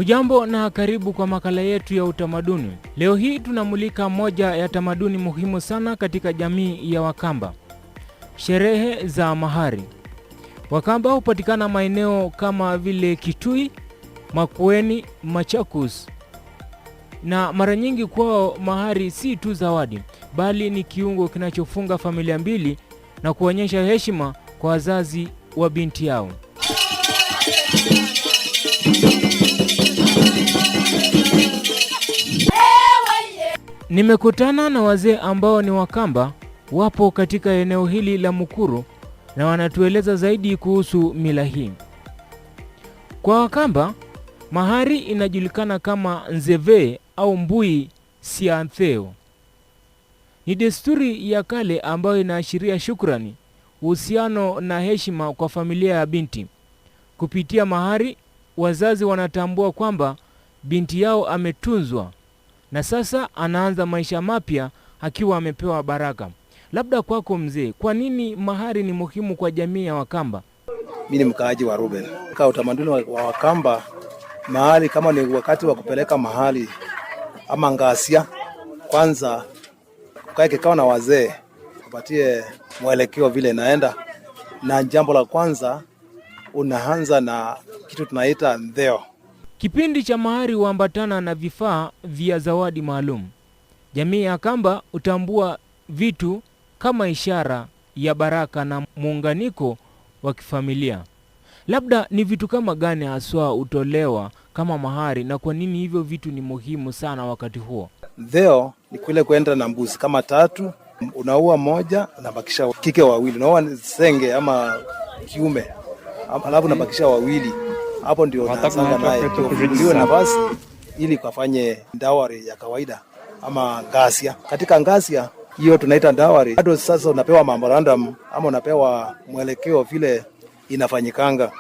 Hujambo na karibu kwa makala yetu ya utamaduni. Leo hii tunamulika moja ya tamaduni muhimu sana katika jamii ya Wakamba, sherehe za mahari. Wakamba hupatikana maeneo kama vile Kitui, Makueni, Machakos, na mara nyingi kwao mahari si tu zawadi, bali ni kiungo kinachofunga familia mbili na kuonyesha heshima kwa wazazi wa binti yao. Nimekutana na wazee ambao ni Wakamba, wapo katika eneo hili la Mukuru na wanatueleza zaidi kuhusu mila hii. Kwa Wakamba, mahari inajulikana kama nzeve au mbui siantheo. Ni desturi ya kale ambayo inaashiria shukrani, uhusiano na heshima kwa familia ya binti. Kupitia mahari, wazazi wanatambua kwamba binti yao ametunzwa na sasa anaanza maisha mapya akiwa amepewa baraka. Labda kwako mzee, kwa nini mahari ni muhimu kwa jamii ya Wakamba? Mi ni mkaaji wa Ruben. Kwa utamaduni wa Wakamba, mahali kama ni wakati wa kupeleka mahali ama ngasia, kwanza ukae kikao na wazee upatie mwelekeo vile inaenda, na jambo la kwanza unaanza na kitu tunaita ndheo. Kipindi cha mahari huambatana na vifaa vya zawadi maalum. Jamii ya Kamba hutambua vitu kama ishara ya baraka na muunganiko wa kifamilia. Labda ni vitu kama gani haswa hutolewa kama mahari na kwa nini hivyo vitu ni muhimu sana wakati huo? Ndheo ni kule kwenda na mbuzi kama tatu, unaua moja, unabakisha kike wawili, unaua senge ama kiume, alafu unabakisha wawili. Hapo ndio unaanzanga naye, ndio ufunguliwe nafasi ili kafanye dowry ya kawaida ama ngasia. Katika ngasia hiyo tunaita dowry, bado sasa unapewa memorandum ama unapewa mwelekeo vile inafanyikanga.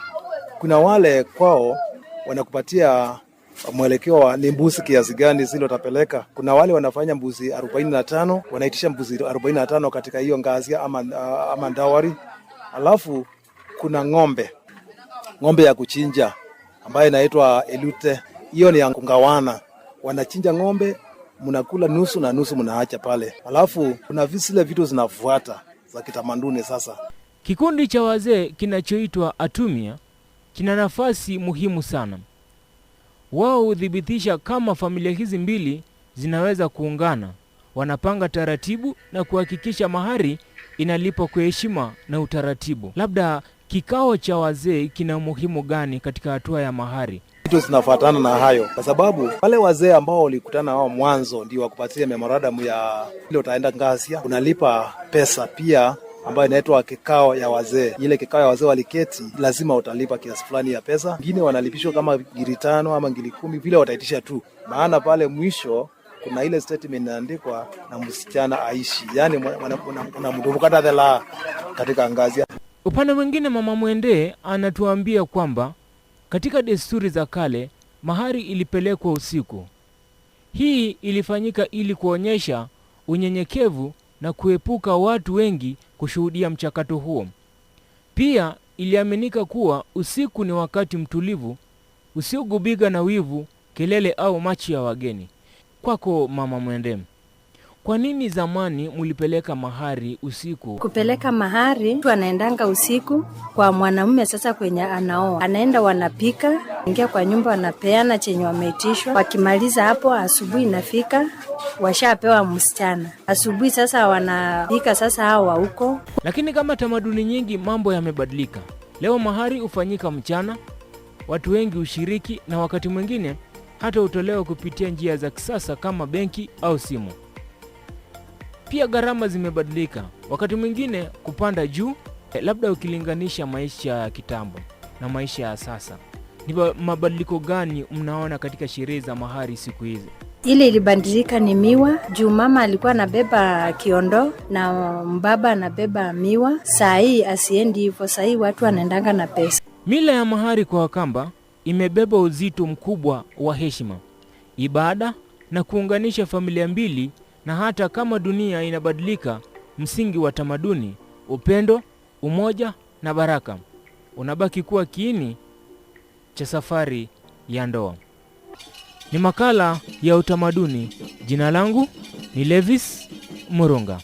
Kuna wale kwao wanakupatia mwelekeo wa ni mbuzi kiasi gani zile utapeleka. Kuna wale wanafanya mbuzi 45, wanaitisha mbuzi 45 katika hiyo ngasia ama dowry. Alafu kuna ng'ombe ya kuchinja ambayo inaitwa elute. Hiyo ni ya kungawana, wanachinja ng'ombe, mnakula nusu na nusu mnaacha pale. Alafu kuna zile vitu zinafuata za kitamaduni sasa. Kikundi cha wazee kinachoitwa Atumia kina nafasi muhimu sana. Wao huthibitisha kama familia hizi mbili zinaweza kuungana. Wanapanga taratibu na kuhakikisha mahari inalipwa kwa heshima na utaratibu. Labda kikao cha wazee kina umuhimu gani katika hatua ya mahari? Vitu zinafuatana na hayo, kwa sababu wale wazee ambao walikutana wao mwanzo ndio wakupatia memorandum ya ile utaenda ngasia, unalipa pesa pia ambayo inaitwa kikao ya wazee. Ile kikao ya wazee waliketi, lazima utalipa kiasi fulani ya pesa. Wengine wanalipishwa kama ngiri 5 ama ngiri 10, vile wataitisha tu, maana pale mwisho kuna ile statement inaandikwa na msichana aishi, yani unamdumukata thela katika ngazi. Upande mwingine, Mama Mwende anatuambia kwamba katika desturi za kale mahari ilipelekwa usiku. Hii ilifanyika ili kuonyesha unyenyekevu na kuepuka watu wengi kushuhudia mchakato huo. Pia iliaminika kuwa usiku ni wakati mtulivu usiogubika na wivu, kelele au macho ya wageni. Kwako Mama Mwende, kwa nini zamani mulipeleka mahari usiku? Kupeleka mahari, mtu anaendanga usiku kwa mwanamume sasa kwenye anaoa. Anaenda wanapika, ingia kwa nyumba wanapeana chenye wameitishwa. Wakimaliza hapo asubuhi inafika, washapewa msichana. Asubuhi sasa wanapika sasa hao wa huko. Lakini kama tamaduni nyingi, mambo yamebadilika. Leo mahari hufanyika mchana, watu wengi hushiriki na wakati mwingine hata hutolewa kupitia njia za kisasa kama benki au simu. Pia gharama zimebadilika, wakati mwingine kupanda juu. Labda ukilinganisha maisha ya kitambo na maisha ya sasa, ni mabadiliko gani mnaona katika sherehe za mahari siku hizi? Ile ilibadilika ni miwa, juu mama alikuwa anabeba kiondo na mbaba anabeba miwa. Saa hii asiendi hivyo, saa hii watu wanaendanga na pesa. Mila ya mahari kwa Wakamba imebeba uzito mkubwa wa heshima, ibada na kuunganisha familia mbili, na hata kama dunia inabadilika, msingi wa tamaduni, upendo, umoja na baraka unabaki kuwa kiini cha safari ya ndoa. Ni makala ya utamaduni. Jina langu ni Levis Murunga.